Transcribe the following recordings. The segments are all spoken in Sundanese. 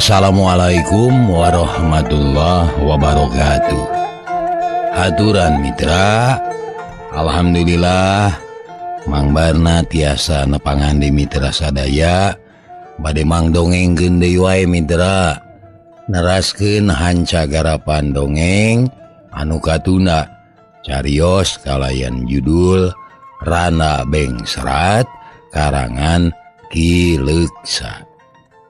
Assalamualaikum warahmatullahi wabarakatuh. Haturan mitra, alhamdulillah Mang Barna tiasa nepangan di mitra sadaya bade mang dongengkeun deui wae mitra. Neraskeun hanca garapan dongeng anu katunda carios kalayan judul Rana Bengsrat karangan Ki Leuksa.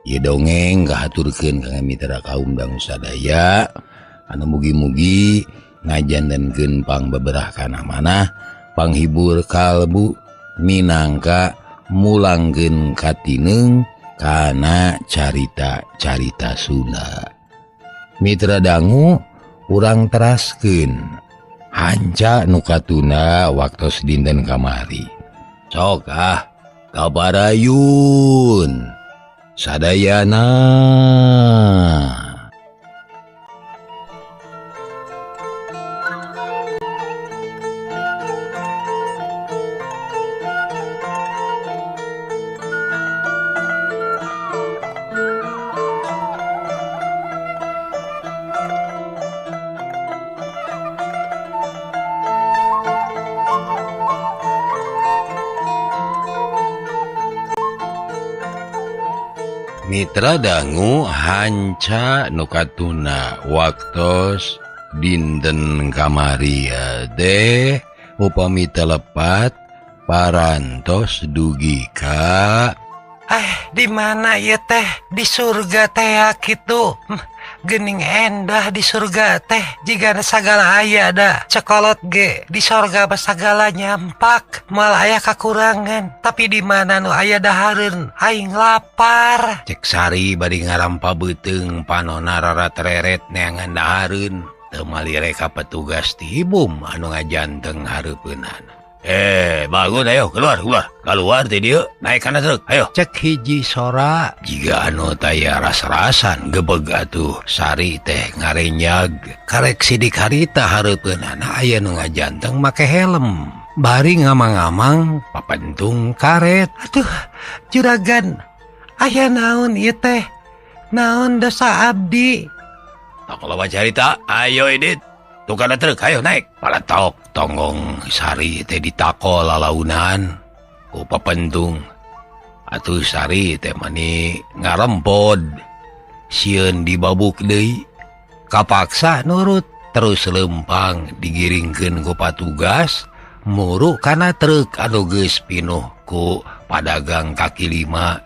Ieu dongeng kahaturkeun ka mitra kaum dangu sadaya anu mugi-mugi ngajantenkeun pangbeberah kana manah, panghibur kalbu minangka mulangkeun katineung kana carita-carita Sunda. Mitra dangu urang teraskeun hanca nu katunda waktos dinten kamari. Sok ah kabarayun sadayana. Mitra dangu hanca nu katuna waktos dinten kamari teh upami telepat parantos dugi ka di mana ieu teh di surga teh kitu. Geuning endah di surga teh jigana sagala aya da cekolot ge di sorga sagala nyampak moal aya kakurangan tapi di mana nu aya dahareun aing lapar. Cek Sari bari ngarampa beuteung panona raratreret neangan dahareun teu malire ka petugas tibum anu ngajanteng hareupeunana. Bangun ayo keluar keluar keluar ti dieu naik kana truk ayo. Cek hiji sora jiga anu taya ras-rasan gebeg atuh Sari teh ngarenyag karek sidik harita hareupeunana aya nu ngajanteng make helm bari ngamang-ngamang papentung karet. Aduh juragan aya naon ieu teh naon dosa abdi. Tong loba carita ayo edit tukang truk ayo naik. Palatok tonggong Sari teh ditako lalaunan ku papentung. Atuh Sari teh mani ngarempod sieun dibabuk deui kapaksa nurut terus lempang digiringkeun ku patugas muru kana truk anu geus pinuh ku padagang kaki lima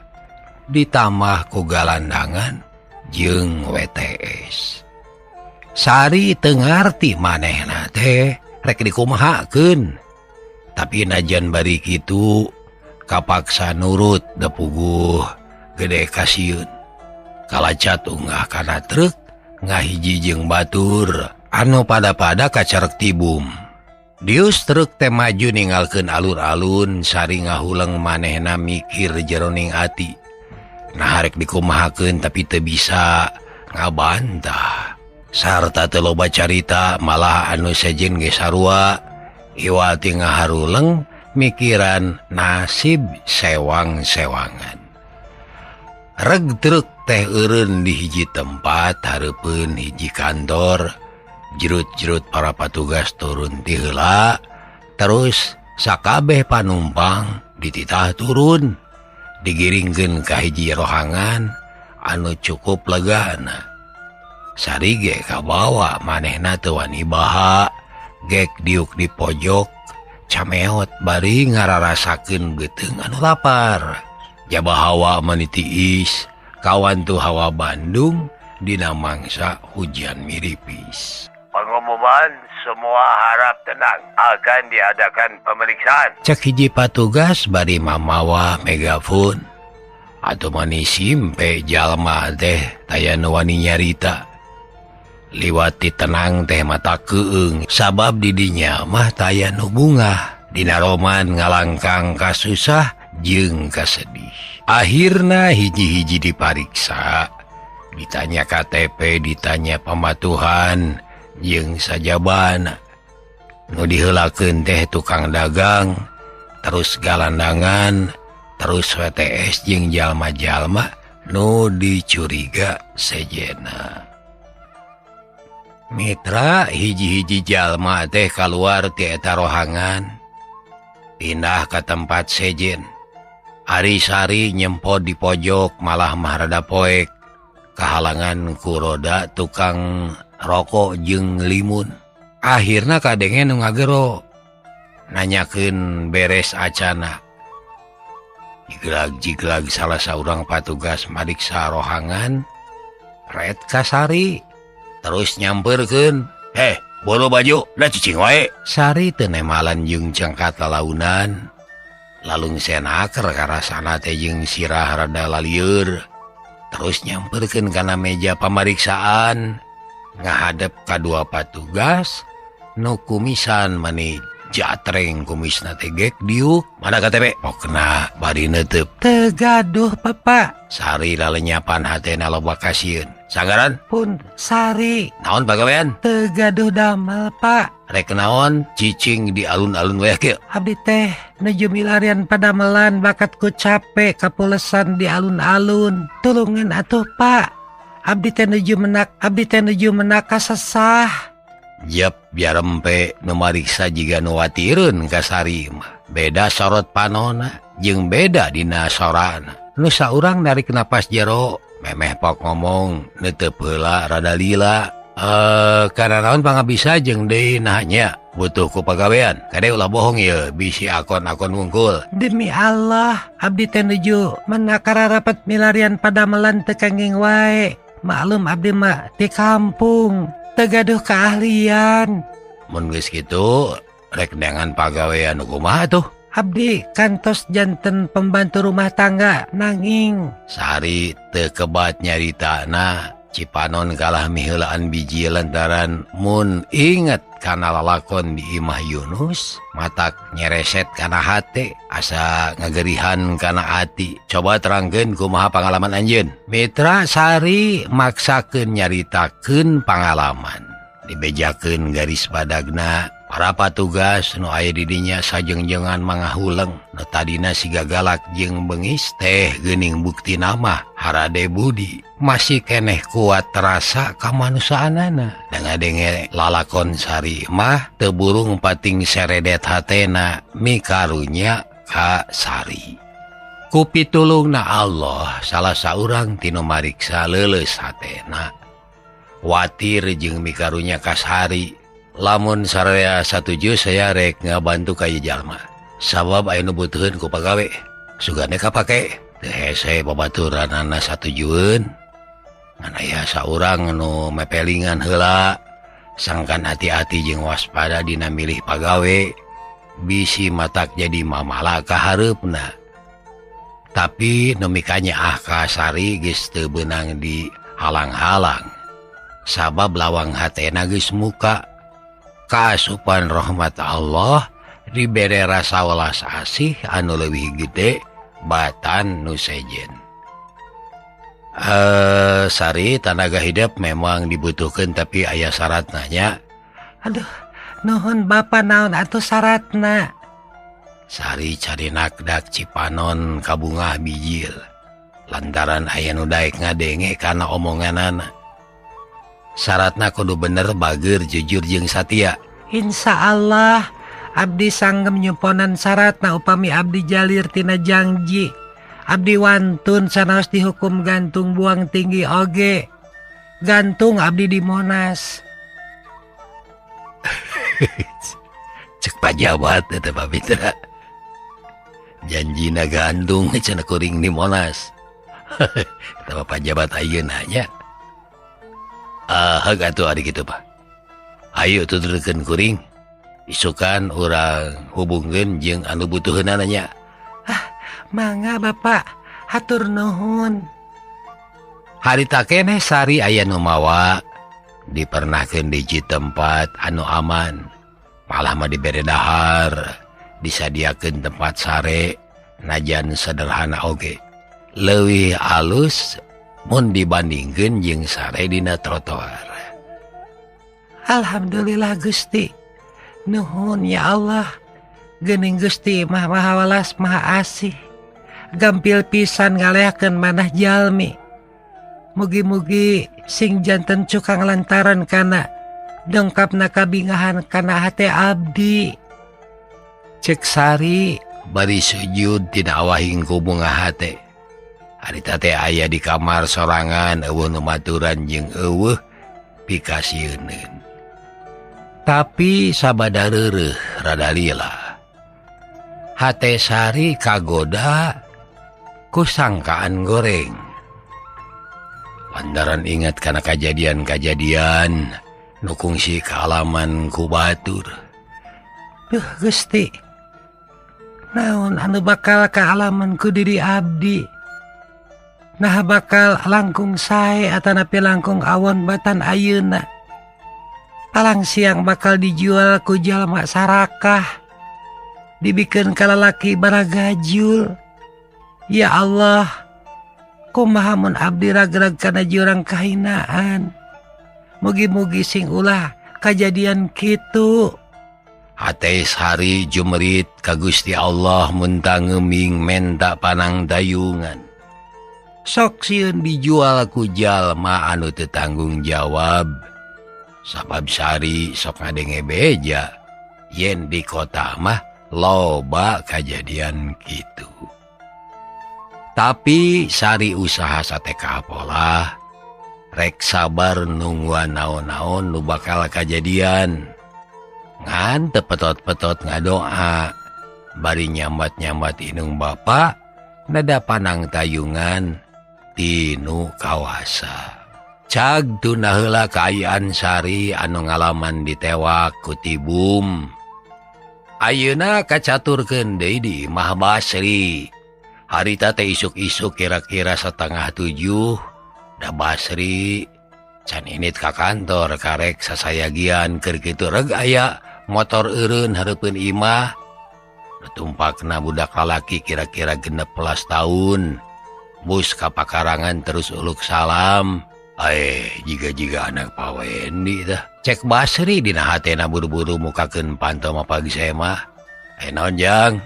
ditambah ku galandangan jeung WTS. Sari teu ngarti manehna teh rek dikumahakeun tapi najan bari kitu kapaksa nurut depuguh gede kasieun kalacat unggah kana truk ngahiji jeung batur anu pada-pada kacarek tibum. Dius truk teh maju ninggalkeun alur-alun Sari ngahuleng manehna mikir jeroning ati nah rek dikumahakeun tapi teu bisa ngabantah sarta teu loba carita malah anu sejen ge sarua iwati ngaharuleng mikiran nasib sewang-sewangan. Reg truk teh eureun di hiji tempat hareupeun hiji kantor jerut-jerut para patugas turun ti heula terus sakabeh panumpang dititah turun digiringkeun ka hiji rohangan anu cukup legana. Sari ge kabawa manehna teu wani baha gek diuk di pojok cameot bari ngararasakeun beuteung anu lapar. Jaba hawa mani tiis kawan tu hawa Bandung dina mangsa hujan miripis. Pengumuman semua harap tenang akan diadakan pemeriksaan. Cek hiji patugas bari mamawa megafon atuh mani simpe jalma teh taya nu wani nyarita. Liwati tenang teh mata keung sabab didinya mah taya nu bungah dina roman ngalangkang kasusah jeung kasedih. Akhirna hiji-hiji dipariksa ditanya KTP ditanya pamatuhan jeung sajabana. Nu diheulakeun teh tukang dagang terus galandangan terus WTS jeung jalma-jalma Nu dicuriga sejena. Mitra hiji-hiji jalma teh kaluar ti eta rohangan pindah ka tempat sejen. Ari Sari nyempot di pojok malah mah rada poek kahalangan ku roda tukang rokok jeung limun. Akhirna kadenge nu ngagero nanyakeun beres acana. Jiglag-jiglag salah saurang patugas mariksa rohangan red ka Sari terus nyamperkeun, "Heh, boro baju, da cicing wae." Sari teu nemalan jeung cengkat lalaunan. Lalung senaker karasana teh jeung sirah rada lalieur. Terus nyamperkeun kana meja pamariksaan ngahadep ka dua patugas nu kumisan mani jatreng kumisna teh gek diuk. Mana KTP? Pokna bari neuteup. Teu gaduh, Bapak. Sari lalenyapan hatena loba kasieun. Sanggaran? Pun Sari. Naon pagawean? Teu gaduh damel, Pak. Rek naon cicing di alun-alun weh kieu? Abdi teh nuju milarian padamelan bakat ku capek kapulesan di alun-alun. Tulungan atuh, Pak. Abdi teh nuju menak, abdi teh nuju menak kasesah. Jep biarempe nu mariksa jiga nu watireun ka Sari mah. Beda sorot panona jeung beda dina sorana. Nu saurang narik napas jero, memeh pok ngomong neuteup heula rada lila. Kana naon pangabisa jeung deui nanya butuh ku pagawean. Kade ulah bohong ieu bisi akon-akon wungkul. Demi Allah, abdi teh nuju menak kararapet milarian padamelan teu kenging wae. Maklum abdi mah di kampung. Teu gaduh keahlian. Mun geus kitu rek neangan pagawean nu kumaha tuh? Abdi kantos janten pembantu rumah tangga nanging Sari teu kebat nyaritana. Cipanon kalah miheulaan biji lantaran mun inget kana lalakon di imah Yunus matak nyereset kana hate asa ngagerihan kana ati. Coba terangkeun kumaha pangalaman anjeun. Mitra Sari maksakeun nyaritakeun pangalaman dibejakeun garis badagna. Para patugas nu aya di dinya sajengjengan mangahuleng nu tadina siga galak jeung bengis teh geuning bukti nama Harade Budi masih keneh kuat terasa kamanusaanana. Da ngadenge lalakon Sari mah teu burung pating seredet hatena mikarunya ka Sari. Ku pitulungna Allah salah saurang tinu mariksa leuleus hatena watir jeung mikarunya ka Sari. Lamun sararea satuju saya rek ngabantu ka ieu jalma. Sabab aya nu butuheun ku pagawe. Sugane kapake. Teu hese babaturanana satujueun. Ngan aya saurang nu mepelingan heula. Sangkan hati-hati jeung waspada dina milih pagawe. Bisi matak jadi mamala ka hareupna. Tapi nu mikanyaah ka Sari geus teu beunang di halang-halang. Sabab lawang hatena geus muka. Kaasupan rahmat Allah dibere rasa welas asih anu leuwih gede batan nu sejen. Sari tanaga hidup memang dibutuhkan tapi aya syaratna nya. Aduh, nuhun Bapak naon atuh syaratna? Sari carinakdak Cipanon kabungah bijil lantaran aya nu daek ngadenge kana omonganana. Syaratna kudu bener bager jujur jeung satia. Insya Allah abdi sanggem nyumponan syaratna upami abdi jalir tina jangji. Abdi wantun sanaos dihukum gantung buang tinggi oge. Gantung abdi di Monas. Cek pajabat eta Pak Mitra. Janjina gantung cenah kuring di Monas. Eta pajabat ayeuna nya. Ah, atuh ari kitu Pak. Ayo tuturkeun kuring. Isukan urang hubungkeun jeung anu butuheunana nya. Ah, mangga Bapak, hatur nuhun. Harita keneh Sari aya nu mawa dipernahkeun di tempat anu aman. Malah mah dibere dahar, disadiakeun tempat sare najan sederhana oge. Leuwih alus mun dibandingkeun jeung sare dina trotoar. Alhamdulillah Gusti. Nuhun ya Allah. Geuning Gusti mah maha welas maha asih. Gampil pisan ngaleakeun manah jalmi. Mugi-mugi sing janten cukang lantaran kana dongkapna kabingahan kana hate abdi. Cek Sari bari sujud tina awahing ku bunga hate. Harita teh aya di kamar sorangan eueuh nu maturan jeung eueuh pikasieuneun. Tapi sabada reureuh rada lila. Hate Sari kagoda ku sangkaan goreng. Lantaran ingat kana kajadian-kajadian nu kungsi kaalaman ku batur. Duh Gusti, naon anu bakal kaalaman ku diri abdi? Nah bakal langkung sae atanapi langkung awon batan ayeuna. Palang siang bakal dijual ku jalma sarakah, dibikeun ka lalaki baragajul. Ya Allah, kumaha mun abdi ragrag kana jurang kahinaan. Mugi-mugi sing ulah kajadian kitu. Hate Sari jumerit ka Gusti Allah mun tangeming menta panang dayungan. Sok sieun dijual ku jalma anu teu tanggung jawab. Sabab Sari sok ngadenge beja yen di kota mah loba kajadian kitu. Tapi Sari usaha sateka pola rek sabar nungguan naon-naon nu bakal kajadian. Ngan teu petot-petot ngadoa bari nyambat-nyambat inung bapa nada panang tayungan tinu kawasa. Cag tuna heula kaayaan Sari anu ngalaman ditewak ku Tibum. Ayeuna kacaturkeun deui di imah Basri. Harita teh isuk-isuk kira-kira 6:30 da Basri can init ka kantor karek sasayagian keur kitu reg aya motor eureun hareupeun imah. Tumpakna budak lalaki kira-kira 16 tahun. Bus ka pakarangan terus uluk salam. Jiga-jiga anak Pak Wendi tah. Cek Basri dina hatena buru-buru mukakeun panto mapag semah. Naon jang?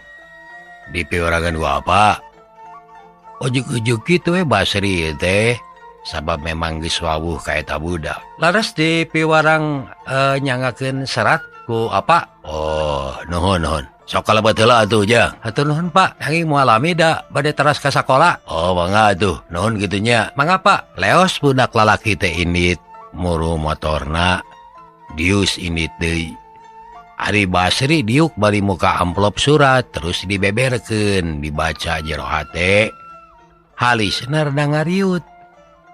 Dipiwarangan ku apa? Ujug-ujug kitu we Basri teh sabab memang geus wawuh ka eta budak. Laras dipiwarang nyangakeun serat ku apa? Oh, nuhun nuhun. Sok kalebet heula atuh jang. Hatur nuhun Pak. Nanging moal lami da bade teras ka sakola. Oh, mangga atuh. Nuhun kitu nya. Mangga Pak. Leos budak lalaki teh indit muru motorna dius indit deui. Ari Basri diuk bari muka amplop surat terus dibeberkeun dibaca jero hate. Halisna rada ngariut.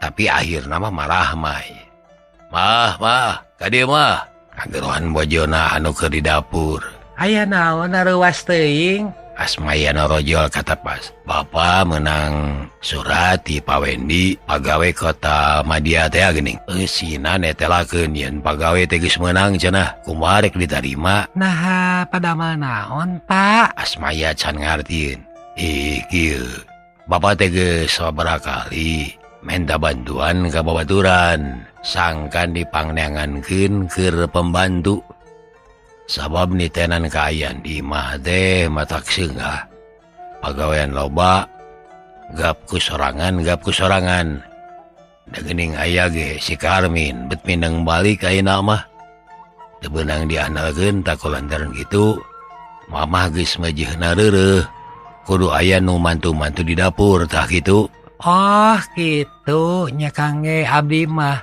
Tapi akhirna mah marah mah. Mah, mah, ka dieu mah. Kagerohan bojona anu keur di dapur. Aya naon areuwas teuing? Asmayana rojol kata pas. Bapa menang surat ti Pak Wendi pagawe kota Madia teh geuning. Eusina netelakeun yen pagawe teh geus meunang cenah. Kumaha rek ditarima? Naha padamel naon, Pak? Asmaya can ngartieun. Ih kieu. Bapa teh geus sabaraha kali menta bantuan ka babaturan sangkan dipangneangankeun keur pembantu. Sabab nitenan kaayaan di imah teh matak seungah. Pagawean loba gap ku sorangan. Da geuning aya ge si Karmin bet mineng balik ayeuna mah. Teu beunang diandalkeun tak lantaran kitu. Mamah geus mejeuhna reureuh. Kudu aya nu mantu-mantu di dapur tah kitu. Oh, kitu nya kangge abdi mah.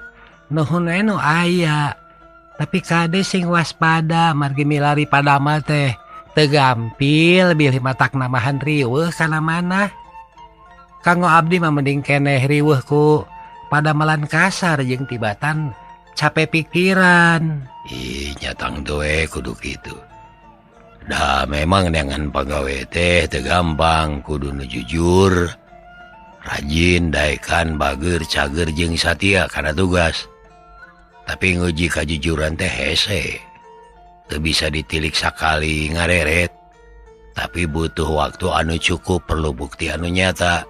Nuhun we nu aya. Tapi kade sing waspada margi milari padama teh teu gampil bilih matak namahan riweuh kana mana. Kanggo abdi mah mending keneh riweuh ku padamelan kasar jeung tibatan capek pikiran. Ih, nyatang doe kudu kitu. Dah memang dengan pagawe teh teu gampang kudu nu jujur, rajin, daekan, bager, cager jeung satia kana tugas. Tapi nguji kajujuran teh hese. Teu bisa ditilik sakali ngareret. Tapi butuh waktu anu cukup, perlu bukti anu nyata.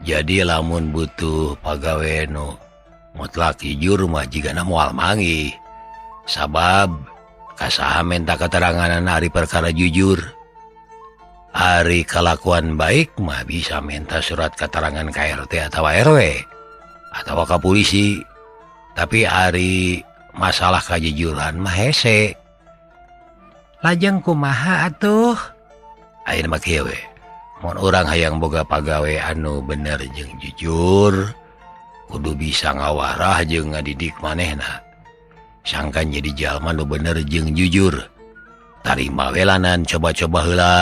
Jadi lamun butuh pagawe nu mutlak jujur mah jigana moal manggih. Sabab kasaha menta keteranganan ari perkara jujur. Ari kalakuan baik mah bisa minta surat keterangan ka RT atau RW. atawa ka polisi. Tapi ari masalah kajujuran mah hese. Lajeng kumaha atuh? Ayeuna mah kieu we. Mun urang hayang boga pagawe anu bener jeung jujur, kudu bisa ngawarah jeung ngadidik manehna. Sangkan jadi jalma nu bener jeung jujur. Tarima welanan coba-coba heula.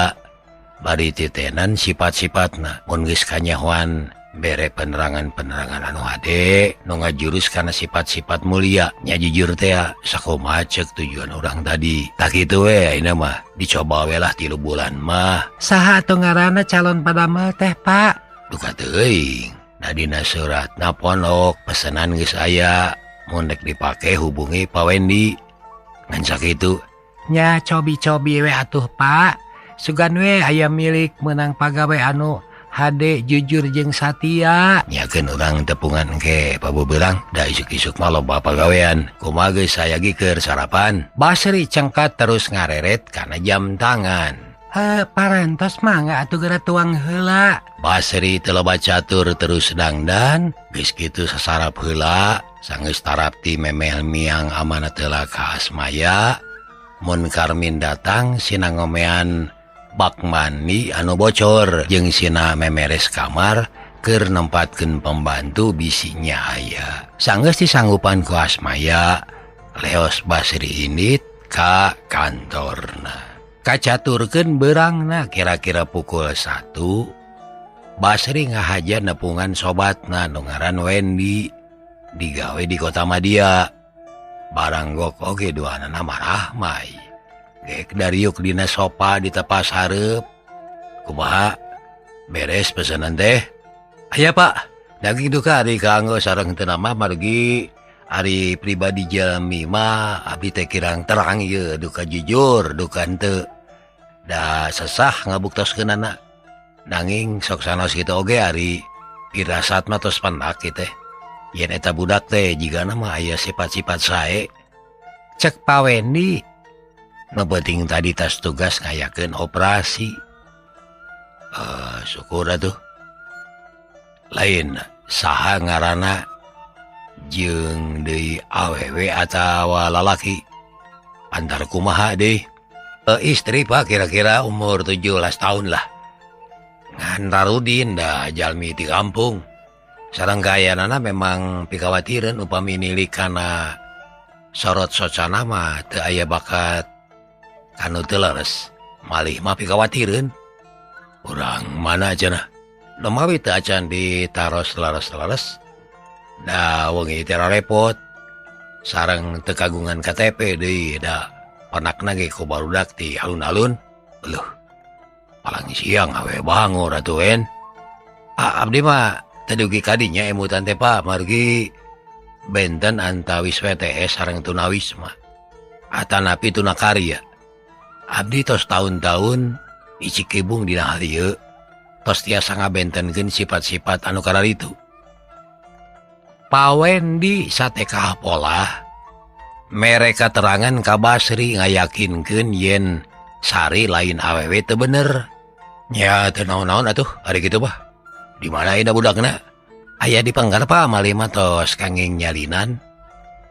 Bari titenan sifat-sifatna. Mun geus kanyahoan bere penerangan-penerangan anu hade nu ngajurus kana sifat-sifat mulia nya jujur teh sakumaha ceuk tujuan urang tadi. Tah kitu we ayeuna mah dicoba we lah 3 bulan mah. Saha atuh ngaranna calon padamel teh, Pak? Duka teuing. Da dina suratna pondok pesenan geus aya. Mun rek dipake hubungi Pak Wendi. Ngan sakitu. Nya cobi-cobi we atuh, Pak. Sugan we aya milik meunang pagawe anu hade jujur jeung satia. Nyakeun urang tepungan ke pabeberang da isuk-isuk mah loba pagawean. Kumaha geus saya ge keur sarapan. Basri cengkat terus ngareret kana jam tangan. Parantos mangga atuh geura tuang heula. Basri teu loba catur terus dangdan, geus kitu sasarap heula, sanggeus tarapti memeh miang amanat heula ka Asmaya. Mun Karmin datang sina ngomean bak mandi anu bocor jeung sina memeres kamar keur nempatkeun pembantu bisinya aya. Sanggeus disanggupan ku Asmaya, leos Basri indit ka kantorna. Kacaturkeun beurangna kira-kira pukul 1, Basri ngahaja nepungan sobatna nu ngaran Wendy digawe di kota Madia. Barang gok oge duanana marahmai. Gek dariuk dina sopa di tepas hareup. Kumaha beres pesanan teh? Aya Pak, daging duka ari kanggo sareng teu nama margi ari pribadi jalmi mah abdi teh kirang terang ieu duka jujur duka henteu. Da sesah ngabuktoskeunana. Nanging sok sanos kitu oge ari pirasat mah tos pendak kieu teh. Yen eta budak teh jigana mah aya sifat-sifat sae. Cek Pa Wendi nu penting tadi tas tugas ngayakeun operasi. Syukur atuh. Lain saha ngaranna jeung deui awewe atawa lalaki. Antar kumaha deui? Istri Pak kira-kira umur 17 tahun lah. Ngan Tarudin dah jalmi di kampung. Sareng kayanana memang pikawatireun upami nilik kana sorot socana mah teu aya bakat kanu teu leres. Malih mah pikawatireun. Urang mana cenah? Lemawi teu acan ditaros leres-leres. Da wengi teh repot. Sareng teu kagungan KTP deui da panakna ge ku barudak ti alun-alun. Leuh. Palang siang awe bangor atuh en. Abdi mah teu dugi kadinya emutan teh Pak margi benten antawis WTS sareng tunawisma atanapi tunakarya. Abdi tos tahun-tahun icik kibung dina hal ieu tos tiasa ngabentenkeun sifat-sifat anu kararitu. Pa Wendi satekah polah mere katerangan ka Basri ngayakinkeun yen Sari lain awewe teu bener. Nya teu naon-naon atuh ari kitu bah. Di mana ayeuna budakna? Aya di panggar Pak malih mah tos kangeng nyalinan.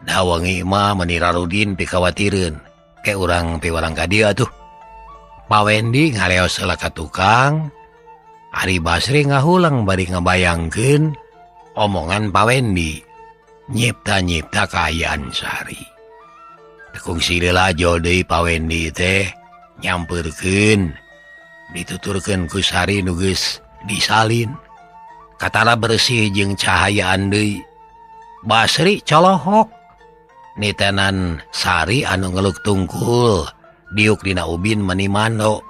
Da wengi mah meuni rarudin pikawatireun. Ke urang piwarang ka dieu atuh. Pa Wendi ngaleos heula ka tukang. Ari Basri ngahulang bari ngabayangkeun omongan Pa Wendi. Nyipta-nyipta kaayaan Sari. Tekungsi heula jol deui Pa Wendi teh nyampeurkeun dituturkeun ku Sari nu geus disalin. Katara bersih jeung cahayaan deui. Basri colohok nitenan Sari anu ngeluk tungkul diuk dina ubin meni mano.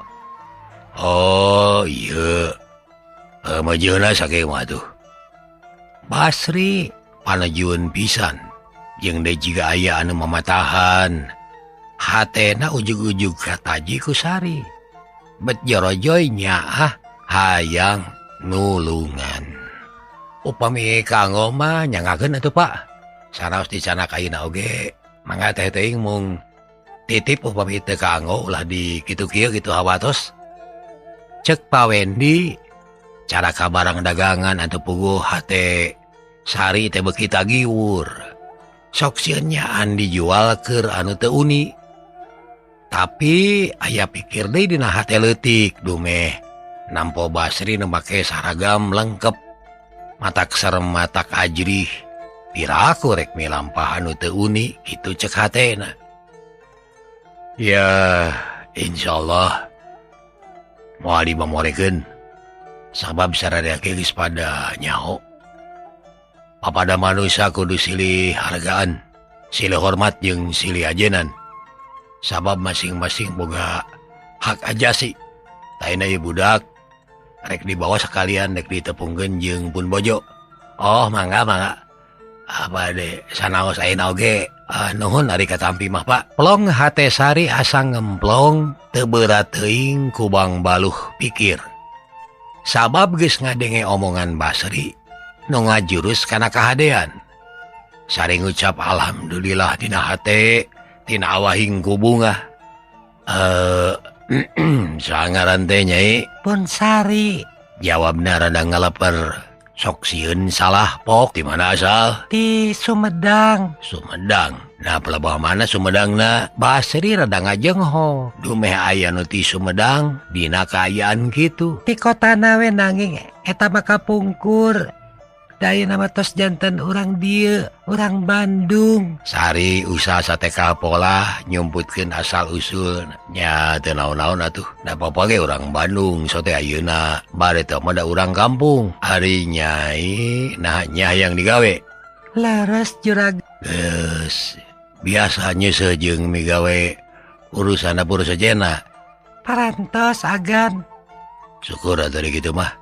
Oh iya, majeuna sakieu mah tuh. Basri panajueun pisan jeung deui jiga aya anu mamatahan. Hatena ujug-ujug kataji ku Sari. Bet jorojoy nyaah hayang nulungan. Upami kanggo mah nyangakeun atuh Pak. Sanaos dicanak ayeuna oge mangga teh teuing mung titip upami teu kanggo ulah di kitu kieu kitu hawatos. Cek Pa Wendi cara ka barang dagangan atuh puguh hate Sari teh beuki tagiwur. Sok sieun nyaan dijual keur anu teu uni. Tapi aya pikir deui dina hate leutik dumeh. Nampo Basri nu make saragam lengkep. Matak serem matak ajrih. Piraku rek milampah anu teu uni kitu cek hatena. Ya, insyaallah moal dimamorekeun. Sabab sararea geus pada nyaho. Papada manusia kudu silih hargaan, silih hormat jeung silih ajenan. Sabab masing-masing boga hak ajasi. Taina ieu budak rek dibawa sekalian rek ditepungkeun jeung pun bojo. Oh, mangga mangga. Apa de sanaos ayeuna oge. Nuhun ari katampi mah Pak. Plong hate Sari asa ngemplong teu beurat teuing ku Bang Baluh pikir. Sabab geus ngadenge omongan Basri nu ngajurus kana kahadean. Sari ngucap alhamdulillah dina hate tina awahing ku bungah. Sangaran teh Nyai? Pun Sari. Jawabna rada ngaleper. Sok sieun salah pok. Di mana asal? Di Sumedang. Sumedang. Nah pelebah mana Sumedangna? Basri rada ngajengho. Dumeh aya nu ti Sumedang dina kaayaan kitu. Ti kotana we nanging eta mah kapungkur. Daya nama tos jantan urang dieu, urang Bandung. Sari usaha sateka pola nyumputkeun asal usul. Nya teu naon-naon atuh. Da papa ge urang Bandung sote ayeuna. Bare teh mah da urang kampung. Ari Nyai nah nya hayang digawe. Leres jurag. Geus biasa nyeuseuh jeung migawe urusan dapur sejena. Parantos agan. Syukur atuh kitu mah.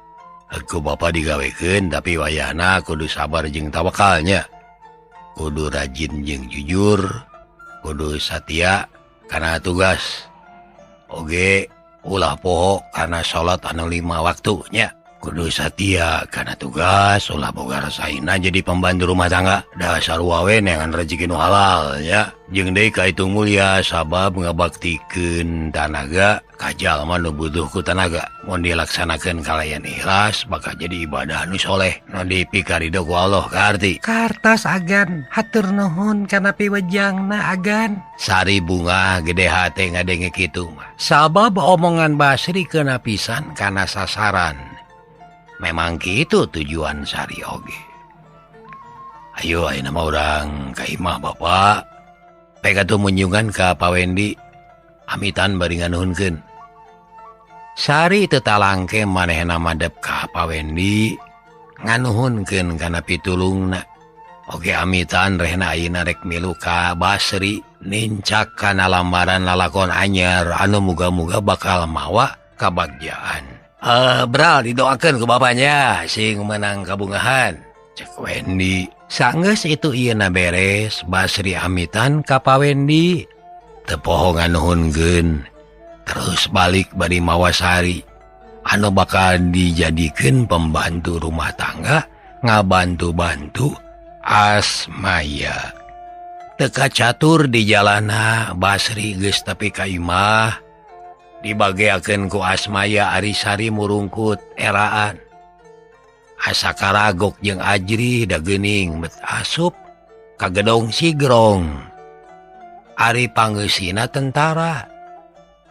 Aku bapak digawekeun tapi wayahna kudu sabar jeung tawakalnya. Kudu rajin jeung jujur, kudu satia kana tugas. Oge ulah poho kana salat anu 5 waktu nya. Kudu satia kana tugas, ulah boga rasaina jadi pembantu rumah tangga. Dasar wae neangan rezeki nu halal nya. Jeung deui kaitung mulia sabab ngabaktikeun tanaga ka jalma nu butuh ku tanaga. Mun dilaksanakeun kalayan ikhlas bakal jadi ibadah nu soleh nu dipikarido ku Allah kaarti. Kartos agan hatur nuhun kana piwejangna agan. Sari bunga gede hate ngadenge kitu mah. Sabab omongan Basri keuna pisan kana sasaran. Memang kitu tujuan Sari oge. Ayo ayeuna mah urang ka imah bapak. Pek atuh munjungan ka Pa Wendi. Amitan bari nganuhunkeun. Sari teu talangke manehna madep ka Pa Wendi nganuhunkeun kana pitulungna. Oge amitan rehna ayeuna rek milu ka Basri nincak kana lambaran lalakon anyar anu muga-muga bakal mawa kabagjaan. Bral didoakeun ku bapaknya sing menang kabungahan. Cek Wendi. Sanggeus itu ieuna beres Basri amitan ka Pa Wendi. Teu poho nganuhunkeun. Terus balik bari mawa Sari anu bakal dijadikeun pembantu rumah tangga ngabantu-bantu Asmaya. Teu kacatur di jalana Basri geus tepi ka imah. Dibageakeun ku Asmaya ari Sari murungkut eraan. Asa karagok jeung ajrih da geuning bet asup ka gedong sigrong. Ari pangeusina tentara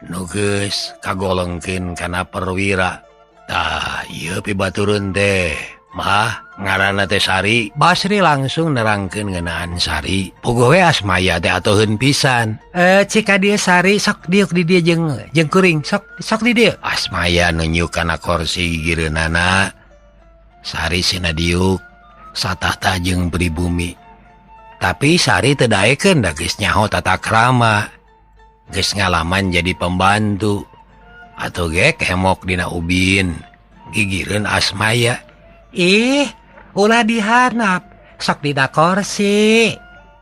nu geus kagolongkeun kana perwira. Tah ieu pibatureun teh mah ngaranna teh Sari. Basri langsung nerangkeun ngeunaan Sari. Puguh we Asmaya teh atuheun pisan. Cik ka dieu Sari sok diuk di dieu jeung kuring sok di dieu. Asmaya nunjuk kana kursi gigireunana. Sari sina diuk satahta jeung pribumi. Tapi Sari teu daekeun da geus nyaho tata krama. Geus ngalaman jadi pembantu. Atuh ge kemok dina ubin gigireun Asmaya. Ih, ulah dihanap, sok dina korsi.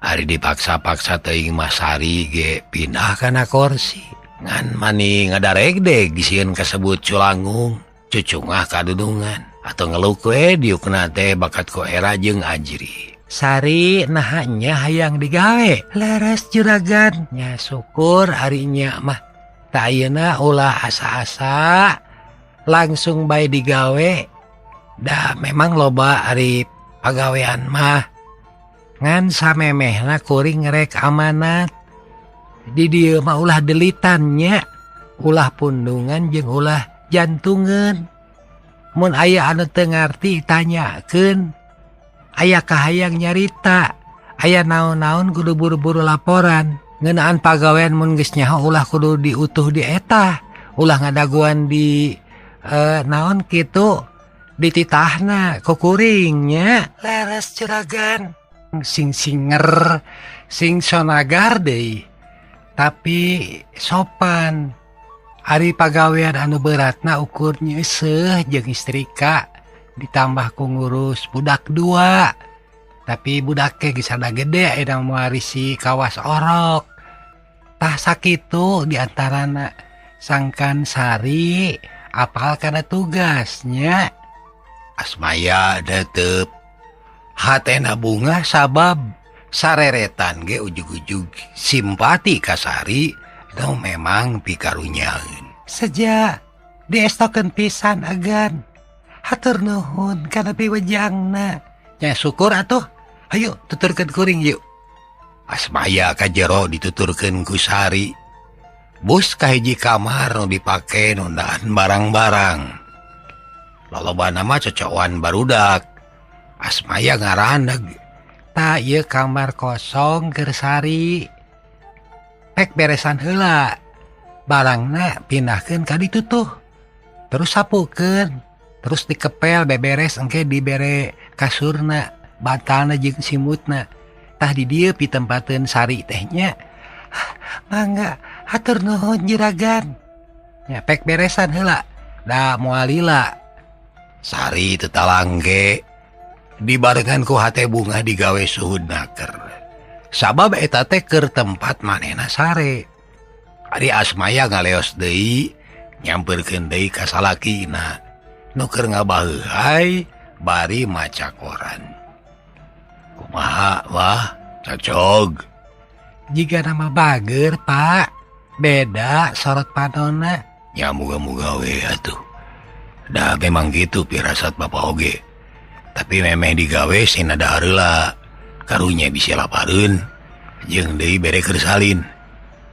Ari dipaksa-paksa teuing mah Sari ge pindah kana korsi. Ngan mani ngadaregdeg sieun kasebut culangung, cucungah kadudungan. Atau ngeluk we diukna teh bakat ku era jeung ajri. Sari naha nya hayang digawe. Leres juragan, nya syukur ari nya mah. Ta ayeuna ulah asa-asa langsung bae digawe. Dah memang loba ari Pagawean mah ngan samemehna kuring rek amanat. Di dieu mah ulah delitannya, ulah pundungan jeung ulah jantungan. Mun aya anu teu ngarti tanyakeun, aya kahayang nyarita, aya naon-naon kudu buru-buru laporan. Ngeunaan pagawean mun geus nyaho ulah kudu diutuh di eta, ulah ngadaguan di naon kitu dititahna ku kuringnya. Leres juragan, sing singer, sing sonagar deui, tapi sopan. Ari pagawean anu beratna ukur nyeuseuh jeung istrika, ditambah ku ngurus budak dua. Tapi budak ge geus rada gede ayeuna mewarisi kawas orok. Tah sakitu diantarana sangkan Sari apal kana tugasnya. Asmaya tetep hatena bunga sabab sareretan ge ujug-ujug simpati ka Sari nu memang pikarunyaeun. Seja diestokeun pisan agan. Hatur nuhun kana piwejangna. Nya syukur atuh. Hayu tuturkeun kuring yuk. Asmaya ka jero dituturkeun ku Sari. Bus ka hiji kamar nu dipake nundaan barang-barang. Lolobana mah cocokan barudak. Asmaya ngaraneg. Ta ieu kamar kosong keur Sari. Pek beresan heula. Barangna pindahkeun ka ditu tuh. Terus sapukeun, terus dikepel beberes engke dibere kasurna, bantalna jeung simutna. Tah di dieu pitempateun Sari teh nya. Mangga hatur nuhun juragan. Nya pek beresan heula. Da moal lila. Sari teu talangge dibarengan ku hate bunga digawe suhud naker. Sabab eta teh keur tempat manehna sare. Ari Asmaya ngaleos deui nyamperkeun deui ka salakina nu keur ngabaheuhai bari maca koran. Kumaha wah cocog. Jiga nama bager Pak, beda sorot panona. Ya muga-muga we atuh. Dah memang gitu pirasat bapak oge. Tapi memeh digawe sina dahareula. Karunya bisa lapareun jeung deui bere keur salin.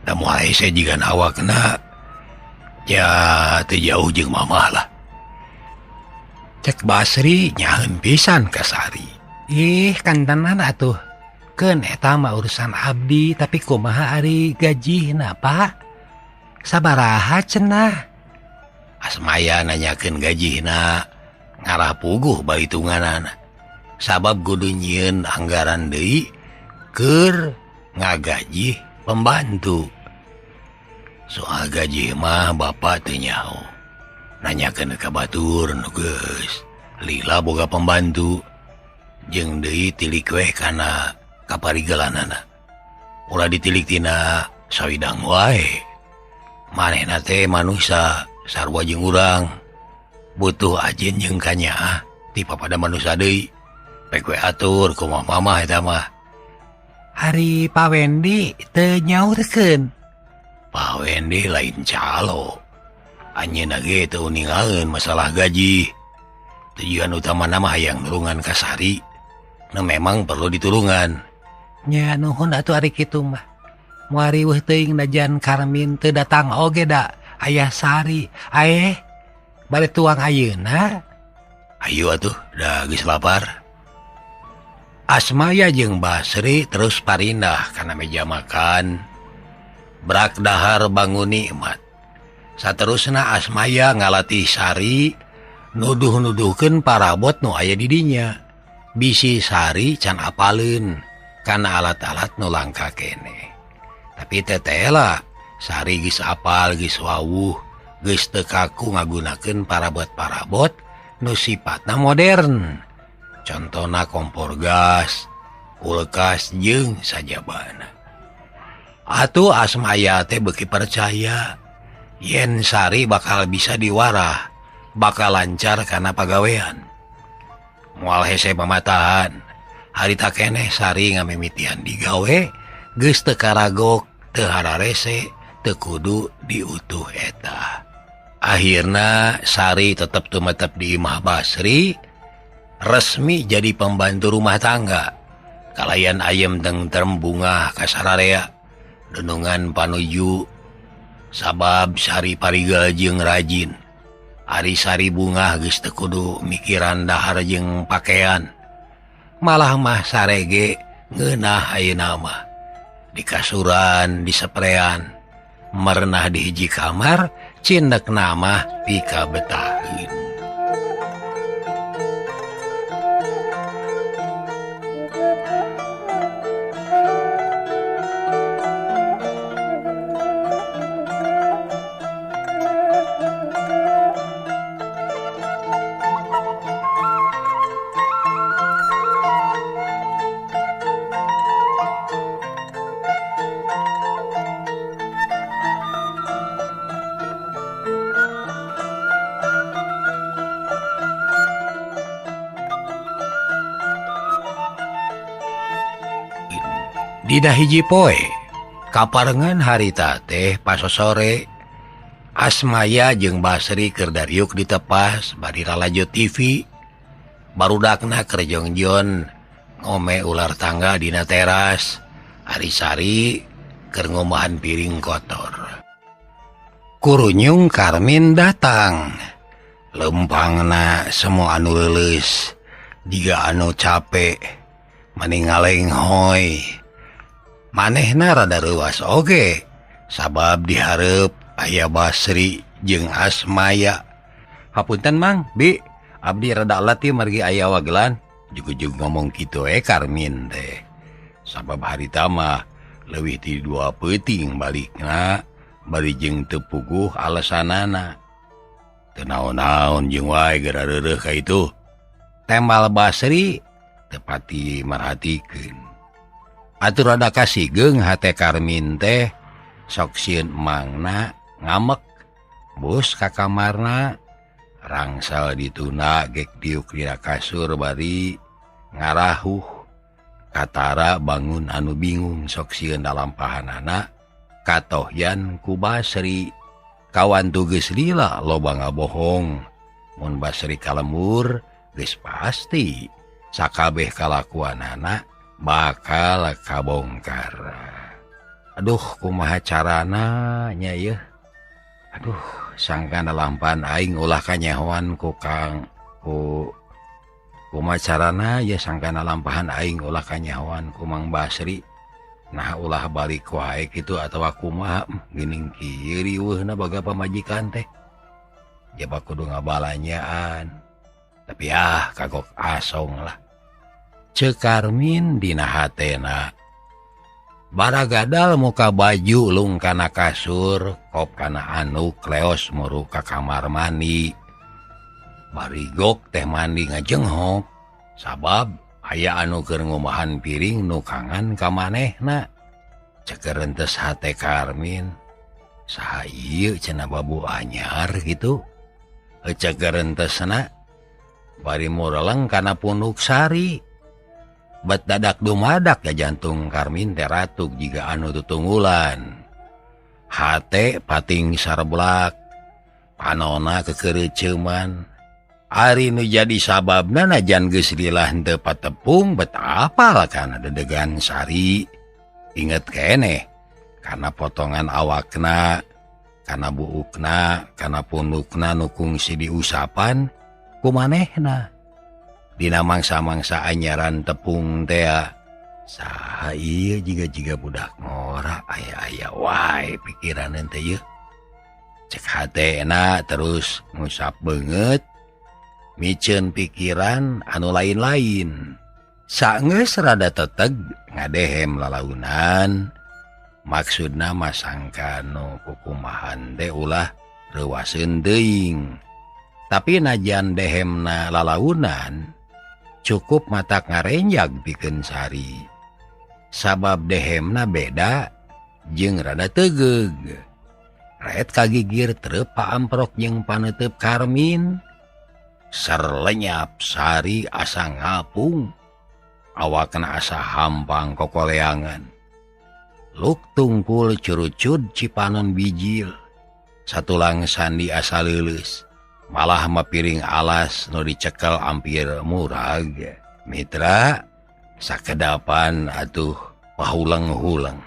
Da moal hese jiga awakna. Ya teu jauh jeung mamah lah. Cek Basri nyaheun pisan ka Sari. Ih kantenan atuh. Keun eta mah urusan abdi, tapi kumaha ari gajihna Pak? Sabaraha cenah? Asmaya nanyakeun gajihna ngarah puguh bahitunganana. Sabab kudu nyieun anggaran deui keur ngagajih pembantu. Soal gaji mah bapak teu nyaho. Nanyakeun ka batur nu geus lila boga pembantu jeung deui tilik weh kana kaparigelanana. Ulah ditilik tina sawidang wae. Manehna teh manusa sarua jeung urang. Butuh ajin jeung kanyaah ti papada manusa deui. Pek we atur kumaha mamah eta mah. Hari Pak Wendi teu nyaurkeun. Pak Wendi lain calo. Anjeunna ge teu uningaeun masalah gaji. Tujuan utamana mah hayang nulungan ka Sari. Nu memang perlu ditulungan. Nya nuhun atuh ari kitu mah. Moal riweuh teuing najan Karmin teu datang oge da aya Sari. Aeh bade tuang ayeuna. Ayo atuh da geus lapar. Asmaya jeung Basri terus parindah kana meja makan. Brak dahar bangun nikmat. Saterusna Asmaya ngalatih Sari nuduh-nuduhkeun parabot nu aya di dinya. Bisi Sari can apaleun kana alat-alat nu langka keneh. Tapi tetela Sari geus apal geus wawuh, geus teu kaku ngagunakeun parabot-parabot nu sipatna modern. Contona kompor gas, kulkas jeung sajabana. Atuh Asmaya teh beuki percaya yen Sari bakal bisa diwarah, bakal lancar kana pagawean. Moal hese pamatahan. Harita keneh Sari ngamimitian digawe, geus teu karagok, teu hararese, teu kudu diutuh eta. Akhirna Sari tetep tumetep di imah Basri. Resmi jadi pembantu rumah tangga. Kalayan ayem tentrem bungah kasararea denungan panuju sabab Sari parigal jeung rajin. Ari Sari bungah geus teu kudu mikiran dahar jeung pakaian. Malah mah sarege ngeunah ayeuna mah. Di kasuran, di seprean, merenah di hiji kamar, cindek nama pika betaheun. Dina hiji poe kaparengan harita teh pasosore Asmaya jeung Basri keur dariuk ditepas bari lalajo TV barudakna keur jongjon ngome ular tangga dina teras Ari Sari keur ngomahan piring kotor. Kurunyung Karmin datang lempangna semua anu leuleus jiga anu capek mani ngalenghoy. Manehna rada reuas oge sabab dihareup aya Basri jeung Asmaya. Hapunten Mang, Bi, abdi rada latih margi aya wagelan. Jugujug ngomong kitu Karmin teh. Sabab harita mah leuwih ti 2 peuting balikna bari jeung teu puguh alesanana. Teu naon-naon jeung wae geura reureuh ka itu. Tembal Basri teu pati marhatikeun. Atur rada kasigeung hate Karmin teh sok sieun mangna ngamek bus ka kamarna rangsal dituna gek diuk dina kasur bari ngarahuh katara bangun anu bingung sok sieun dalampahanana katohyan ku Basri kawan tu geus lila loba ngabohong mun Basri kalembur geus pasti sakabeh kalakuanana bakal kabongkar. Aduh kumaha carana nya ieu. Aduh sangkana lampan aing ulah kanyahoan ku Kang ku kumaha carana ya sangkana lampahan aing ulah kanyahoan ku Mang Basri. Nah ulah balik wae kitu atawa kumaha geuning kieu riweuhna baga pamajikan teh. Jaba kudu ngabalanyaan. Tapi ah kagok asong lah. Ceuk Karmin dina hatena. Baragadal muka baju lung kana kasur, kop kana anuk leos muru ka kamar mandi. Barigok teh mandi ngajenghok sabab aya anu keur ngumahan piring nu kangan ka manehna. Ceuk rentes hate Karmin, saha ieu cenah babu anyar kitu. Ceuk rentesna bari mureleng kana punuk Sari. Bet dadak dumadak ya jantung Karmin teh ratuk jiga anu tutunggulan. Hate pating sarblak, panona kekereuceuman. Ari nu jadi sababna najan geus lila henteu patepung bet apal kana dedegan Sari. Inget keneh kana potongan awakna, kana buukna, kana punukna nu kungsi diusapan ku manehna. Dina mangsa-mangsa anyaran tepung tea saha ieu jiga-jiga budak ngora aya-aya wae pikiran teh ieu. Cek hatena terus ngusap beungeut miceun pikiran anu lain-lain. Saenggeus rada teteg ngadehem lalaunan maksudna mah sangka nu kukumahan teh ulah reuaseun teuing. Tapi najan dehemna lalaunan cukup matak ngarenjag pikeun Sari. Sabab dehemna beda jeung rada tegeug. Ret kagigir treup paamprok jeung paneuteub Karmin. Serlenyap Sari asa ngapung. Awakna asa hampang kokoleangan. Luk tungkul curucud cipanon bijil. Satulang sandi asa leuleus. Malah mah piring alas nu dicekel ampir murag. Mitra sakedapan atuh pahulang-hulang.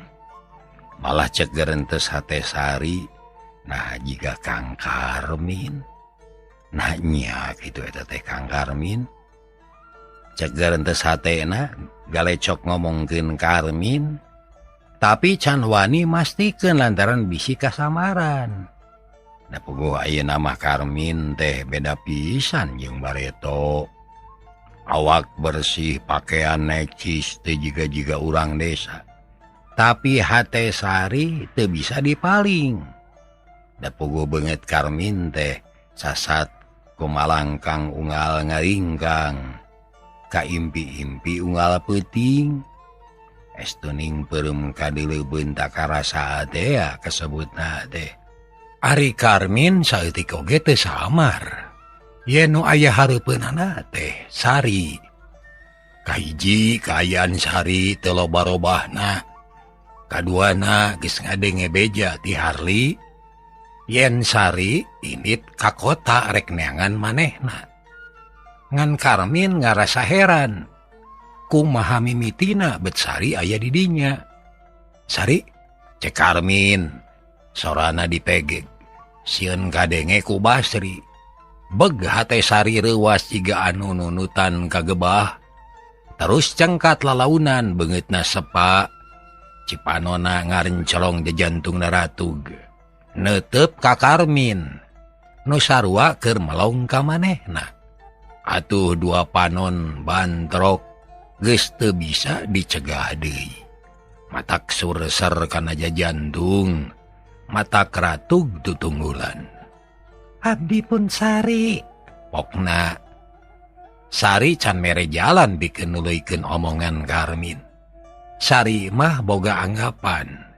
Malah cek gerentes hate Sari, nah jiga Kang Karmin. Nah nya kitu eta teh Kang Karmin. Cek gerentes hatena galecok ngomongkeun Karmin. Tapi can wani mastikeun lantaran bisi kasamaran. Da puguh ayeuna mah Karmin teh beda pisan jeung bareto. Awak bersih, pakaian necis teh jiga-jiga urang desa. Tapi hate Sari teu bisa dipaling. Da puguh beungeut Karmin teh sasat kumalangkang unggal ngaringkang. Kaimpi-impi unggal peuting. Estuning peureum kadeuleubeun takarasa teh ya kasebutna teh. Ari Karmin saeutik oge teu samar. Yen nu aya hareupeunana teh Sari. Kahiji kaayaan Sari teu loba robahna. Kaduana geus ngadenge beja ti Harli yen Sari indit ka kota rek neangan manehna. Ngan Karmin ngarasa heran. Kumaha mimitina bet Sari aya di dinya. Sari, cek Karmin, sorana dipegeg. Sieun kadenge ku Basri. Beg hate Sari reuwas jiga anu nunutan kagebah. Terus cengkat lalaunan beungeutna sepa. Cipanona ngarencelong jejantungna ratug. Neuteup ka Karmin. Nu sarua keur melong ka manehna. Atuh dua panon bantrok geus teu bisa dicegah deui. Matak surser kana jajantung, matak ratug tutunggulan. Abdi pun Sari. Pokna Sari can mere jalan bikeun nuluykeun omongan Karmin. Sari mah boga anggapan.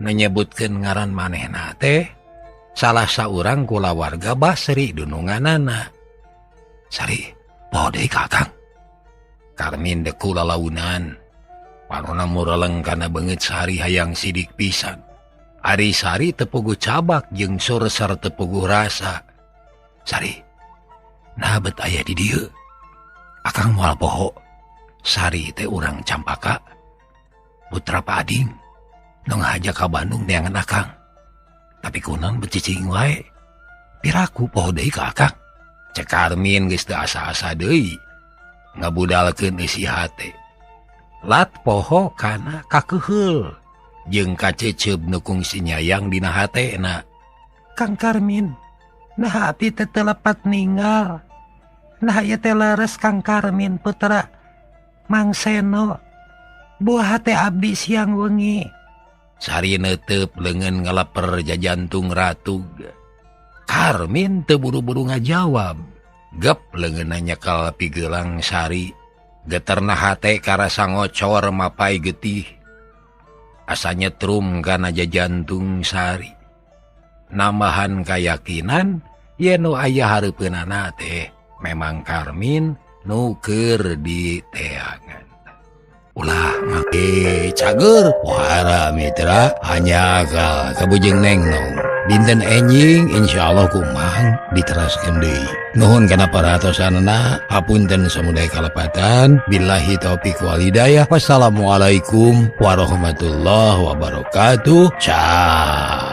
Menyebutkeun ngaran manehna teh salah saurang kulawarga Basri dununganana. Sari, poho deui ka Akang. Karmin deku lalaunan. Panona mureleng kana beungeut Sari hayang sidik pisan. Ari Sari teu puguh cabak jeung surser teu puguh rasa. Sari, nah bet aya di dieu. Akang moal poho. Sari teh urang Campaka. Putra Pak Ading. Nu ngahaja ka Bandung neangan Akang. Tapi kunaon bet cicing wae. Piraku poho deui ka Akang. Cek Karmin geus teu asa-asa deui. Ngabudalkeun isi hate. Lat poho kana kakeuheul jeung kaceceub nu kungsi nyayang dina hatena. Kang Karmin, nah abdi teh teu lepat ninggal. Nah ieu teh leres Kang Karmin putra Mang Seno. Buah hate abdi siang wengi. Sari neuteup leungeun ngaleper jajantung ratug. Karmin teu buru-buru ngajawab. Gep leungeunna nyekel pigelang Sari. Geterna hate karasa ngocor mapai getih. Asa nyetrum kana jajantung Sari. Nambahan kayakinan yen nu aya hareupeunana teh memang Karmin nu keur diteangan. Ulah make cager wara mitra hanya ka kabujeng neng nong. Dinten enjing insyaallah kumang diteraskeun deui. Nuhun kana paratosanana, hapunten samudaya kalepatan. Billahi taufik wal hidayah. Wassalamualaikum warahmatullahi wabarakatuh. Ciao.